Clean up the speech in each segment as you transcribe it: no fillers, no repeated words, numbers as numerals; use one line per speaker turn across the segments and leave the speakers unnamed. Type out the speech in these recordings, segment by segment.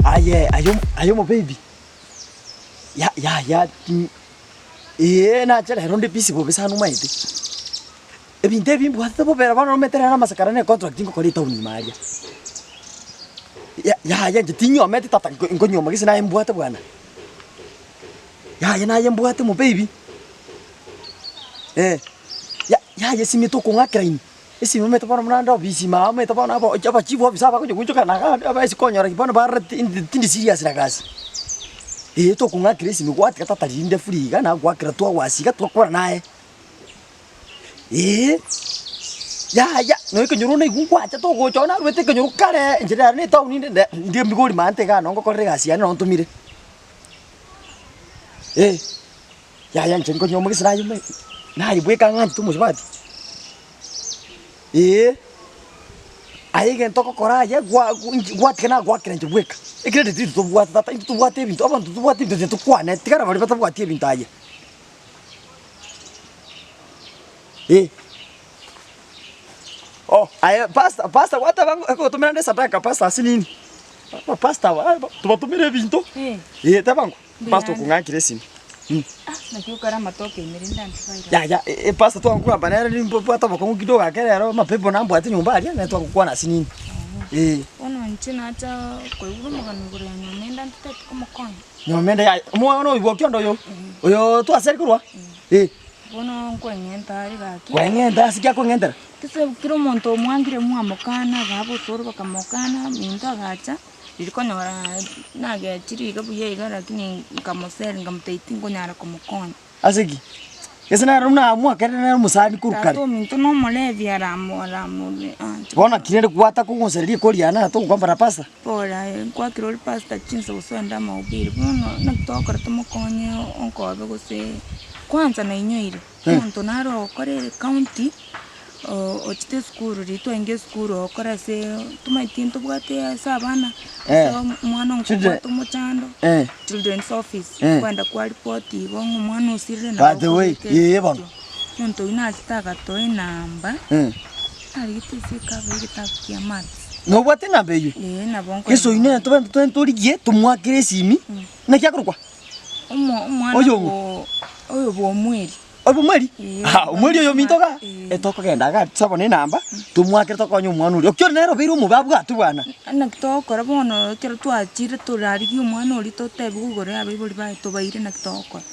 Aye aye aye omobaby, ya yaya ti eeh nache rero nde busy bobe sana omanyete, ebinto ebi mbwatete bobere bono omanyete rero amasakara na econtract ngokora etown ime aria. Ya yaya inche tinyiometi tata nko nkonyioma gese naye mbwate bwana, yaya naye mbwate omobaby, eh, ya yaya esimi tokong'akera ime. Esimi omanyete bono buna ande ofisi ime aa omanyete bono aba abachief officer abagocha gochokana igaa abaisi konyora ki bono barore tindi tindi serious na gasi. Eeh tokong'akera esimi gwatiga tata rinde free iga nagoakera twagwasi iga twakwana naye. Eeh, yaya nonya ekenyoro naigwa nkwacha togocha oo narwete ekenyoro kare inche nare na etown inde nde ndie migori maate igaa noo ngokorera egasi yane noo ntomire. Eh, yaya inche nkonywa omogisa naye omanyete, naye bweka ng'anchete omosubati. Eeh, aye egento ogokora aye gwa inche gwatiga nagoakera inche bweka, ekero rende tobwate tata intwe tobwate ebinto abanto tobwate ebinto inche tokwane tigara baria batabwati ebinto aye. Eh, oh aye pastor pastor gwateba ng'a ogotomera nde esadaka pastor ase nini? Abapastor aba aba tobatomere ebinto, eh teba ng'o. Pastor okong'akera esimi.
Naki okare amatoke ime rende antivirus.
Yaya eh pastor twagokogamba nere nimbwate obokong'u kidogo ake rero amapepo nambwate nyomba aria nere twagokwana ase nini eh.
Bono inche nacha koigwa omogano igoro ya Nyomenda ntiteti komokonya.
Nyomenda yaya omwana oyo bwa okiondo oyo oyo twaseri korwa eh.
Bono nkoeng'enta are gaki.
Koeng'enta ase ki akoeng'entera?
Gese kera omonto omwangire mwamokana, ababosoro bakamokana, minto agacha. Riria konyora nagechire iga buya iga lakini nkamoseri nkamotebia tinkonyara komokonya.
Ase ki? Gese naro buna mwakerire nere omosani korwa kare.
Tata ominto na omolevi aramo aramore anche.
Bono naki rende gwata kong'osereria ekori yane na togokwambara na pastor?
Pole aye nkwakire ore pastor chinsa gose oende amahubiri bono naki togokora tomokonye onkobe gose kwanza nainyoire. Omonto nare ogokora ecounty, ochete esukuru riria twarenge esukuru ogokora ase tomaeti ntobwate ase abana,
Eh.
ase omwana
Children.
onkobwate omochando,
Eh.
children's office,
Eh.
kwenda kwa report igo ng'a omwana osirire
By the way,
okobeka
eh bono.
Omonto oyio nachete agatoa enamba,
Eh.
narigete ase ecover ya egetabu kia maths.
Nobwate enamba eyio?
Eeh nabo
Gese oyio nere
nkoyemanya.
tobe tobe torigie tomoakere esimi, naki akorokwa?
Omo omwana
Oyo
bwo oyo bwa Omweri.
Oyo bwa Omweri?
Ee.
Ah, Omweri oyo ominto igaa?
Ee.
Etokogenda igaa tosobone enamba, tomwakere tokonye omwana oria. Okiore nere obeire omobe abwatwe bwana.
Naki togokora bono ekero twachire torarigie omwana oria totebiwe igoro ya abaibori baye tobaire naki togokora.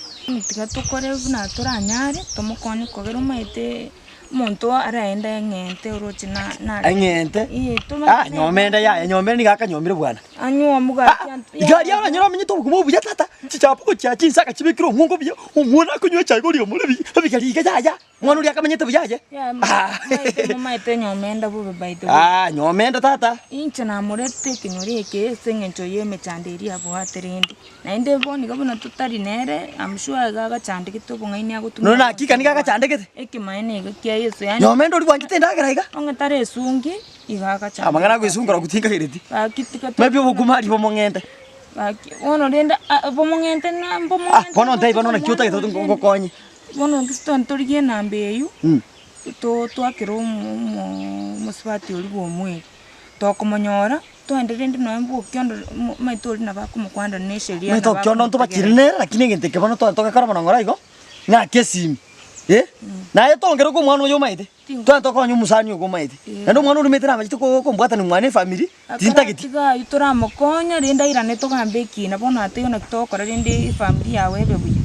Tiga tokore buna toranyare tomokonye kogera omanyete. Omonto araende eng'ente oroche na na
Eng'ente?
Ee,
Ah, nyomende yaya, nyomende nigo akanyomire bwana.
Anywomu
Ah,
gaki ant-
iga aria oranyore omenyete obogima obuya tata, chichapo gochia chinsaga chibekire omwongo buya, omwana akonywa echae iga oria omore buya, ebigari iga yaya, omwana oria akamenyete buya aye.
Yaya,
Ah.
maete momaete nyomenda bobe by the way.
Ah, nyomende tata.
Inche namorete ekenyoro eke ase eng'encho ya emechando eria abwate rende. Naende bono iga buna totari nere, I'm sure iga agachandegete obong'aini agotumia
Nonya hakika nigo agachandegete.
Ekemanyererio iga kia Yeso yaani
Nyomende oria bwanchete endagera iga.
onge tari esungi, iga agachandegete.
Amang'ana agoesungera okwo tinkagereti.
Gaki tiga to-
Maybe obokima aria bomong'ente.
Gaki bono rende ah bomong'ente na
Ah,
mbomong'ente
bono ntebi bono naki otagete ngokonye.
Bono intwe totagete torigie enamba eywo,
Mm.
to twakere omo omo omosubati oria bwa omweri, tokomonyora. Toende rende nonya bw'okiondo omanyete oria nabo akomokwanera na esheria
Omanyete
nabo
okiondo ntobachire
akomotegerera.
nere lakini egento eke bono tware togekora mono ng'ora igo, ng'ake esimi eh, naye tongere kwa omwana oyo omanyete,
Tingo-
tware tokonya omosani ogo omanyete,
Eh.
naende omwana oria omanyete namachete ko- kombwatania mwane efamiri, tintageti.
Akaratiga aywo toramokonya rende airane togambe ekina bono ataiyo naki togokora rende efamiri yago ebe buya.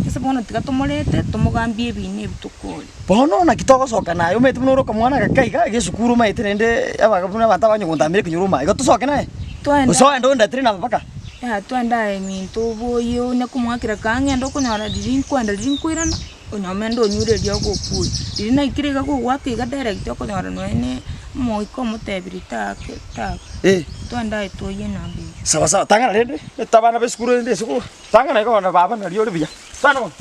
Ase bono tiga tomorete tomogambie ebina ebi tokore.
Bono naki togosoka naye omanyete buna ore okamwana gake iga egesukuru omanyete naende aba buna abanto abanyogontambire ekenyoro omaye igo tosoke naye?
Twende.
Gose ogende ondetere nabo mpaka?
Yaya twende aye minto oboyie onye komoakera kang'ende okonyora riria nkwenda riria nkoirana, onyome ende onyure eriogo okure. Riria naikire iga gogoaka iga direct okonyora nonya ne omoika omotebirie taake taake.
Eh.
Twende aye twoyie enamba eywo.
Sawa sawa, tang'ana rende, abana ba esukuru rende esukuru, tang'ana iga bono baba nario ore buya, twana bono.